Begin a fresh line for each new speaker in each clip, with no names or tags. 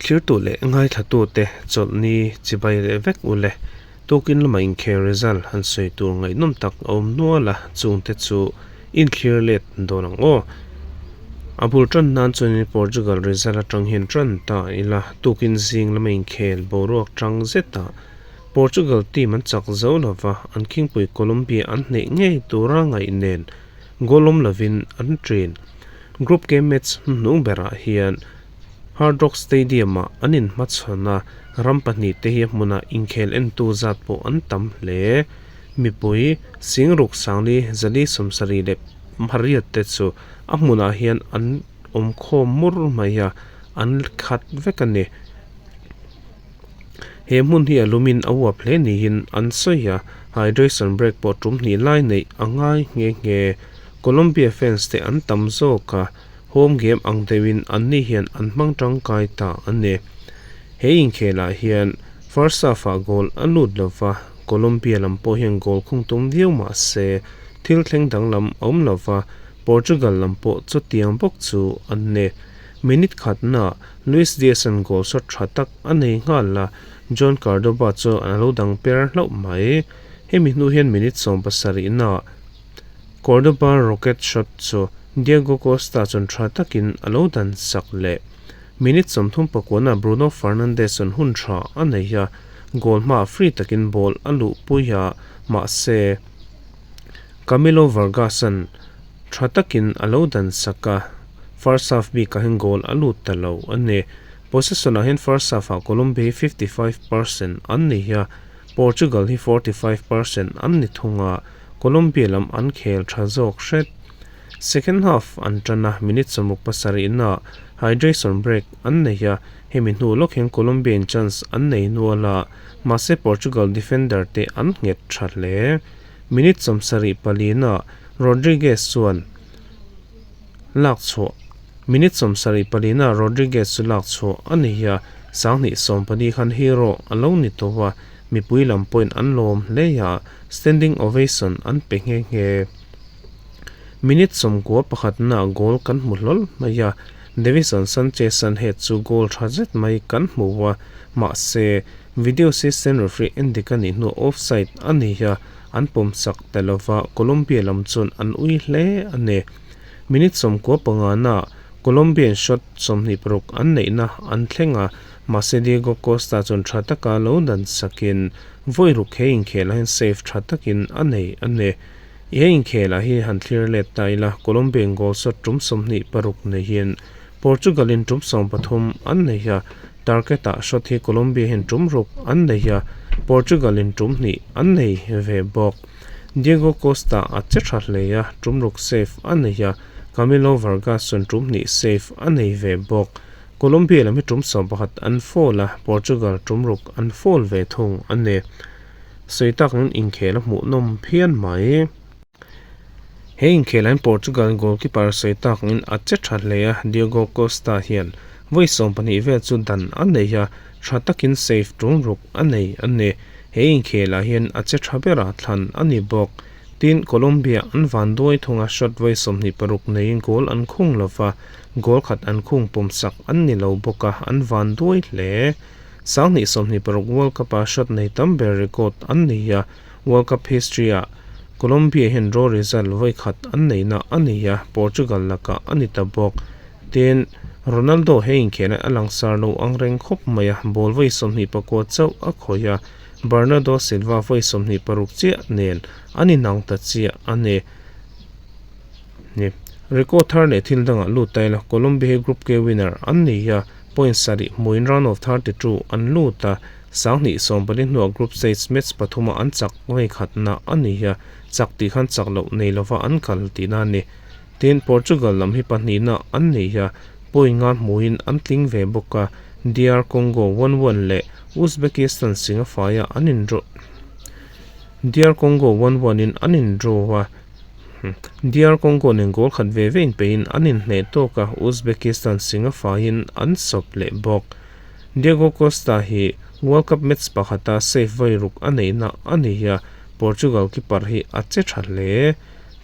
Thlirtu leh ngaithlatute chawlhni chibai leh vek u le. Tukin lama inkhel result han sawi tur ngaihnawm tak a awm nual a, chungte chu inthlir let dawn ang aw. A bul tan nan chuanin Portugal result atang hian tan ta ila, tukin zing lama inkhel boruak tang zetah Portugal team an chak zo lova, an khingpui Colombia an hneih ngei tura ngaih nen goal awm lovin an ṭin. Group K match hnuhnung berah hian Hard Rock Stadium-ah an inhmachhawn a, ram pahnihte hi a hmunah inkhel entu zat pawh an tam hle. Mipui Singruk Sangli Zali 70 leh pariat te chu a hmunah hian an awmkhawm mur mai a, an khat vek a ni. He hmun hi a lumin a uap hle niin an sawi a, hydration break pawh tum hnih lai neih a ngai nghe nghe. Colombia fans te an tam zawk a, home game ang deuhin anni hian an hmang tangkai ta a ni. He inkhelah hian first half-ah goal a lut lo va, Colombia lam pawh hian goal khung tum viau mah se thil thleng danglam a awm lo va, Portugal lam pawh chutiang bawk chu an ni. Minute khatnaah Luis Diaz-a'n goal shot tha tak a nei nghal a, Jhon Cordoba chu a lo dang per hlauh mai. Hemi hnu hian minute 70naah Cordoba rocket shot chu Diego Costa chuan tha takin a lo dan sak leh. Minute 39naah Bruno Fernandes-a'n hun tha a nei a, goal hmaah free takin ball a luhpui a, mahse Camilo Vargas-a'n Tha takin a lo dan sak a, first half bikah hian goal a lut ta lo a ni. Possession ah hian first half ah Colombia hi 55% an ni a, Portugal hi 45% an ni thung a, Colombia lam an khel tha zawk hret. Second half an tan a, minute 67 nah hydration break an nei a, hemi hnu lawk hian Colombia in chance an nei nual a, mahse Portugal defender te an nghet tha hle. Minute 74 nah Rodriguez chuan lak chhuah Minute 74 nah Rodriguez chu lak chhuah a ni a, 2014 khan hero a lo ni tawh a, mipui lam pawhin an lawm hle a, standing ovation an pe nghe nghe. Minute 91 nah goal kan hmu hlawl mai a, Davinson Sanchez-a'n head chu goal tha zet mai kan hmu a, mahse video assistant referee endik a nih hnuah offside a ni a, an pawm sak ta lova, Colombia lam chuan an ui hle a ni. Minute 95 nah Colombian shot 26 an neihna an thleng a, mahse Diego Costa chuan tha taka lo dan sakin vawi ruk he inkhelah hian save tha takin a nei a ni. He inkhelah hi han thlir let ta ila, Colombian goal shot tum 26 neihin Portugal in tum 13 an nei a, target-ah shot hi Colombia hian tum ruk an nei a, Portugal in tum hnih an nei ve bawk. Diego Costa a che tha hle a, tum ruk save a nei a, Camilo Vargas chuan tum hnih save a nei ve bawk. Colombia lam hi tum 11 an foul a, Portugal tum ruk an foul ve thung a ni. Sawi takin inkhel a hmuhnawm phian mai. He inkhelah hian Portugal goalkeeper sawi takin a che tha hle a, Diogo Costa hian vawi 12 vel chu dan a nei a, tha takin save tum ruk a nei a ni. He inkhelah hian a che tha berah thlan a ni bawk. Tin, Colombia an van duai thung a, shot vawi 26 neiin goal an khung lova, goal khat an khung pawm sak an ni lo bawk a, an van duai hle. 2026 World Cup-a shot nei tam ber record an nei a, World Cup history-ah Colombia hian draw result vawi khat an neihna a ni a, Portugal lakah a ni ta bawk. Tin, Ronaldo he inkhelh a langsar lo ang reng khawp mai a, ball vawi 29 chauh a khawih a, Bernardo Silva vawi 26 chiah nen an inang ta chiah a ni. Ni. Record thar leh thil dangah lut ta ila, Colombia hi Group K winner an ni a, point sarih hmuin round of 32 an lut a, 2014 hnuah group stage match pathuma an chak vawi khatna a ni a, chak tih khan chak loh nei lova an kal tihna a ni. Tin, Portugal lam hi pahnihna an nei a, point nga hmuin an tling ve bawk a, DR Congo 1-1 leh Uzbekistan Singafaia an in draw DR Congo 1-1 in an in draw a, DR Congo nen goal khat ve ve inpeihin an inhneh tawk a, Uzbekistan Singafaiin an sawp leh bawk. Diego Costa hi World Cup match pakhata save vawi ruk a neihna a ni a, Portugal keeper hi a che tha hle.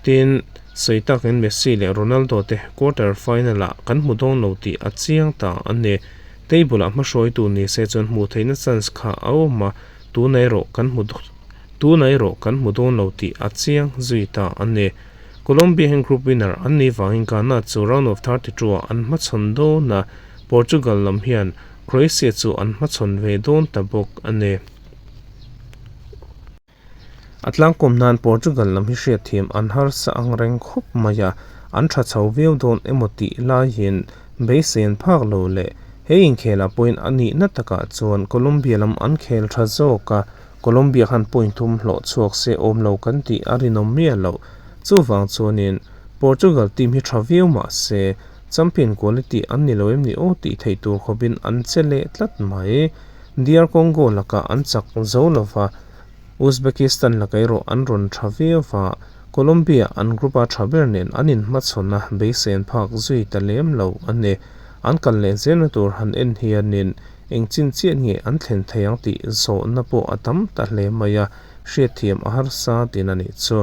Tin, Sawi takin Messi leh Ronaldo te quarter final ah kan hmu dawn lo tih a chiang ta a ni. Table ah hmahruaitu ni se chuan hmuh theihna chance kha a awm a, tunah erawh kan hmu tunah erawh kan hmu dawn lo tih a chiang zui ta a ni. Colombia hian group winner an nih vangin Ghana chu round of 32 ah an hmachhawn dawn a, Portugal lam hian Croatia chu an hmachhawn ve dawn ta bawk a ni. A tlangkawm nan Portugal lam hi hriatthiam an harsa ang reng khawp mai a, an tha chho viau dawn emaw tih laiin beisei an phak lo leh he inkhelah pawhin a nihna takah chuan Colombia lam an khel tha zawk a, Colombia khan point thum hlawh chhuak se awm lo kan tih a rinawm miah loh. Chuvang chuanin Portugal team hi tha viau mah se champion quality an ni lo em ni aw tih theih tur khawpin an che leh tlat mai. DR Congo lakah an chak zo lova, Uzbekistan laka erawh an rawn tha viau va, Colombia an group a tha ber nen an inhmachhawn a, beisei an phak zui ta lem lo a ni. An kal leh zelna tur han en hianin eng chin chiah nge an thlen thei ang tih zawhna pawh a tam ta hle mai a, hriatthiam a harsa tin a nih chu.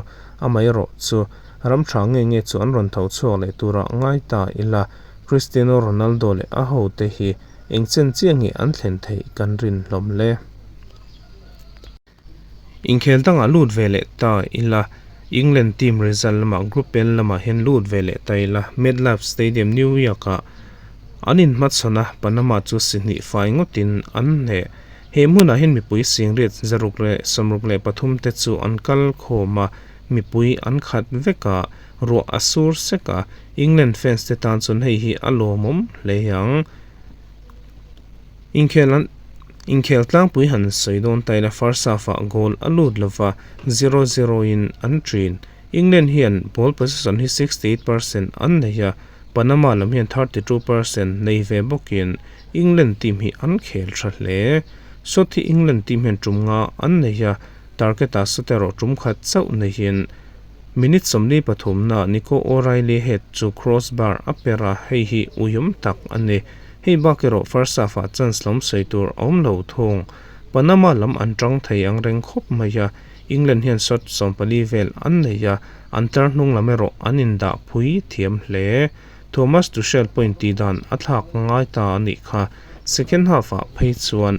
Amaherawh chu ram tha nge nge chu an rawn tho chhuak leh turah ngai ta ila, Cristiano Ronaldo leh a hote hi Eng chen chiah nge an thlen theih kan rin hlawm le? Inkhel dangah lut ve leh ta ila, England team result lamah Group L lamah hian lut ve leh ta ila, MetLife Stadium, New York-ah an inhmachhawn a, Panama chu si hnih fai ngawtin an hneh. He hmunah hian mipui singriat 163 te chu an kal khawm a, mipui an khat vek a, ruah a sur sek a, England fans te tan chuan hei hi a lawmawm hle ang. Inkhel an Inkhel tlangpui han sawi dawn ta ila first half ah goal a lut lova, 0-0 in an trin. England hian ball possession hi 68% an nei a, Panama lam hian 32% nei ve bawkin England team hi an khel tha hle. Shot hi England team hian tum nga an nei a, target ah shot erawh tum khat chauh neihin Minute 43 na Nico O'Reilly head chu cross bar a per a, hei hi uiawm tak a ni. Hei bak erawh first half ah chance lawm sawi tur a awm lo thung. Panama lam an tang thei ang reng khawp mai a, England hian shot 14 vel an nei a, an tlar hnung lam erawh an indah phui thiam hle. Thomas Tuchel pawhin tih dan a thlak ngai ta a nih kha. Second half ah phei chuan.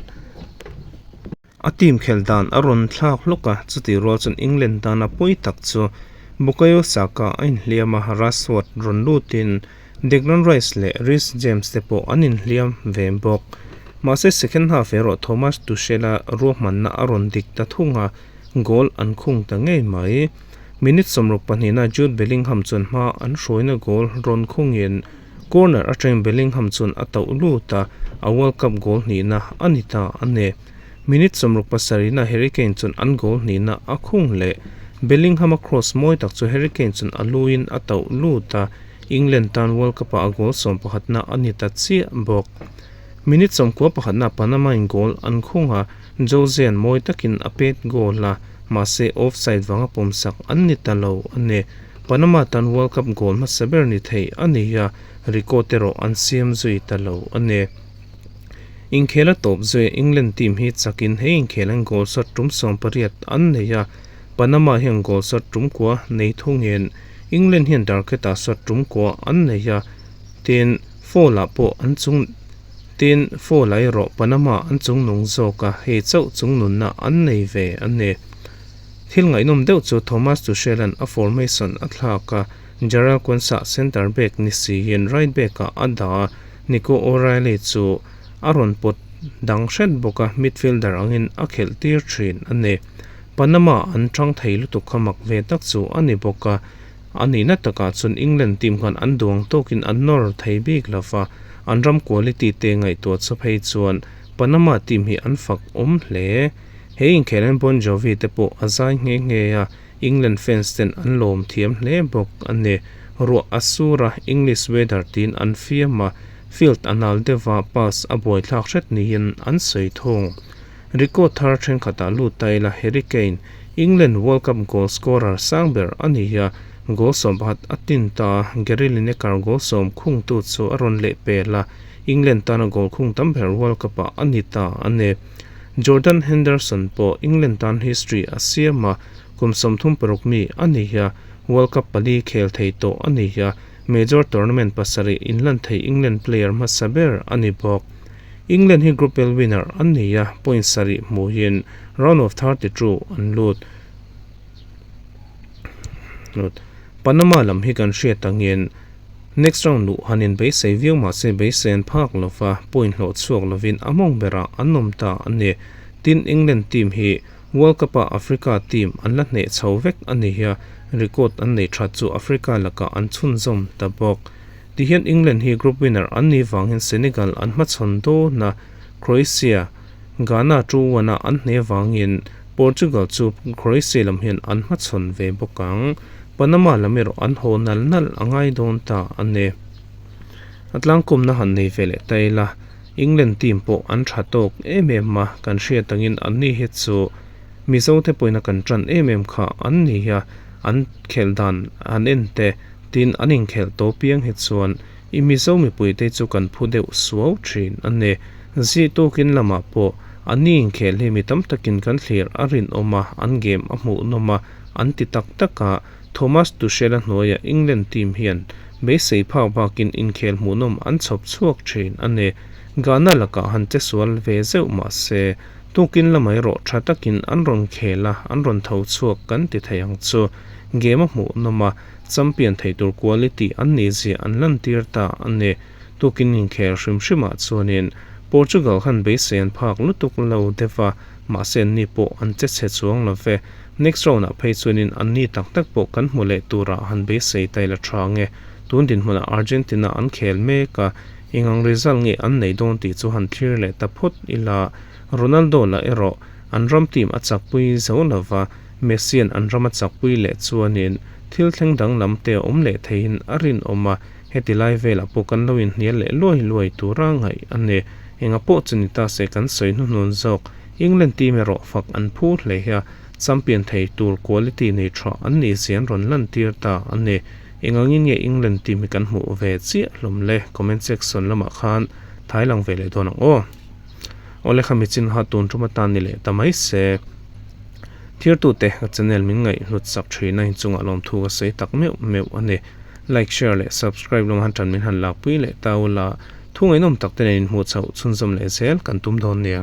A team khelh dan a rawn thlak hlawk a, chutih rual chuan England tana pawi tak chu Bukayo Saka a inhliam a, Rashford rawn lutin Declan Rice leh Reece James te pawh an inhliam ve bawk. Mahse second half erawh Thomas Tuchel-a ruahmanna a rawn dik ta thung a, goal an khung ta ngei mai. Minute 62 na Jude Bellingham chuan hma an hruaina goal rawn khungin corner atangin Bellingham chuan a tauh lut a, a World Cup goal hnihna a ni ta a ni. Minute 67 na Harry Kane chuan an goal hnihna a khung leh. Bellingham-a cross mawi tak chu Harry Kane chuan a luin a tauh lut a, England tan World Cup-ah a goal 11 na a ni ta chiah bawk. Minute 91 na Panama-in goal an khung a, Jose-a'n mawi takin a pet goal a, mahse offside vanga pawmsak an ni ta lo a ni. Panama tan World Cup goal hmasa ber ni thei a ni a, record erawh an siam zui ta lo a ni. Inkhel a tawp zui a, England team hi chakin he inkhel an goal shot tum 18 an nei a, Panama hian goal shot tum kua nei thungin England hian target ah shot tum kua an nei a, tin foul ah pawh an chung tin foul ah erawh Panama an chungnung zawk a, hei chauh chungnunna an nei ve a ni. Thil ngaihnawm deuh chu Thomas Tuchel-a'n a formation a thlak a, Jarell Quansah centre back ni siin right back ah a dah a, Nico O'Reilly chu a rawn pawt dang hret bawk a, midfielder angin a khelh tir thin a ni. Panama an tang thei lutuk kha mak ve tak chu a ni bawk a, a nihna takah chuan England team khan an duang tawkin an nawr thei bik lo va, an ram quality te ngaihtuah chu phei chuan Panama team hi an fak awm hle. He inkhel Bon Jovi te pawh a zai nghe nghe a, England fans ten an lawm thiam hle bawk a ni. Ruah a sur a, English weather tiin an fiam a, field a nal deuh a, pass a buaithlak hret niin an sawi thung. Record thar thenkhatah lut ta ila Harry Kane, England World Cup goal scorer sang ber a ni a, goal 11 a tin ta a, Gary Lineker goal 10 khungtu chu a rawn lehpel a, England tana goal khung tam ber World Cup-ah a ni ta a ni. Jordan Henderson pawh England tan history a siam a, kum 36 mi a ni a, World Cup pali khel thei tawh a ni a, major tournament pasarih inlan thei England player hmasa ber a ni bawk. England hi Group L winner an ni a, point sarih hmuhin round of 32 an lut. Panama lam hi kan hriat angin next round luh han in beisei viau mahse beisei an phak lova, point hlawh chhuak lovin a mawng berah an awm ta a ni. Tin, England team hi World Cup ah Africa team an la hneh chho vek a ni a, record an nei that chu Africa lakah an chhunzawm ta bawk. Tihian England hi group winner an nih vangin Senegal an hmachhawn dawn a, Croatia, Ghana 2-1 a an hneh vangin Portugal chu Croatia lam hian an hmachhawn ve bawk ang. Panama lam erawh an haw nal nal a ngai dawn ta a ni. A tlangkawmna han nei ve leh ta ila, England team pawh an tha tawk em em a, kan hriat angin anni hi chu Mizo te pawhin a kan tan em em kha an ni a, an khelh dan han en te, tin an inkhelh tawh piang hi chuan i Mizo mipui te chu kan phu deuh suau thin a ni. Zih tukin lamah pawh anni inkhelh hi mi tam takin kan thlir a rinawm a, an game a hmuhnawm a, an ti tak tak a, Thomas Tuchel-a hnuaiah England team hian beisei phak bakin inkhel hmuhnawm an chhawp chhuak thin a ni. Ghana lakah han che sual ve zeuh mah se, tukin lamah erawh tha takin an rawn khel a, an rawn tho chhuak kan ti thei ang chu. Game a hmuhnawm a, champion thei tur quality an nih zia an lantir ta a ni. Tukin inkhel hrim hrimah chuanin Portugal khan beisei an phak lutuk lo deuh a, mahse anni pawh an che chhe chuang lo ve. Next round ah phei chuanin anni tak tak pawh kan hmu leh turah han beisei ta ila tha nge. Tun dinhmunah Argentina an khel mek a, engang result nge an nei dawn tih chu han thlir leh ta phawt ila. Ronaldo lah erawh an ram team a chakpui zo lova, Messi-a'n an ram a chakpui leh chuanin thil thleng danglam te a awm leh theihin a rinawm a, heti lai velah pawh kan lo inhnial leh luai luai tura ngaih a ni. Enga pawh chu ni ta se kan sawi hnuhnun zawk. England team erawh fak an phu hle hi a, champion thei tur quality nei tha an nih zia an rawn lantir ta a ni. Engangin nge England team hi kan hmuh ve chiah hlawm le? Comment section lamah khan thai lang ve leh dawn ang aw. Awle kha michin ha tun tum atan ni leh ta mai se. Thirtute ka channel min ngaihhlut sak thin a inchungah lawmthu ka sawi tak meuh meuh a ni. Like, share leh subscribe lawm han tan min han lakpui leh ta ula, thu ngaihnawm tak te nen inhmuh chhoh chhunzawm leh zel kan tum dawn nia.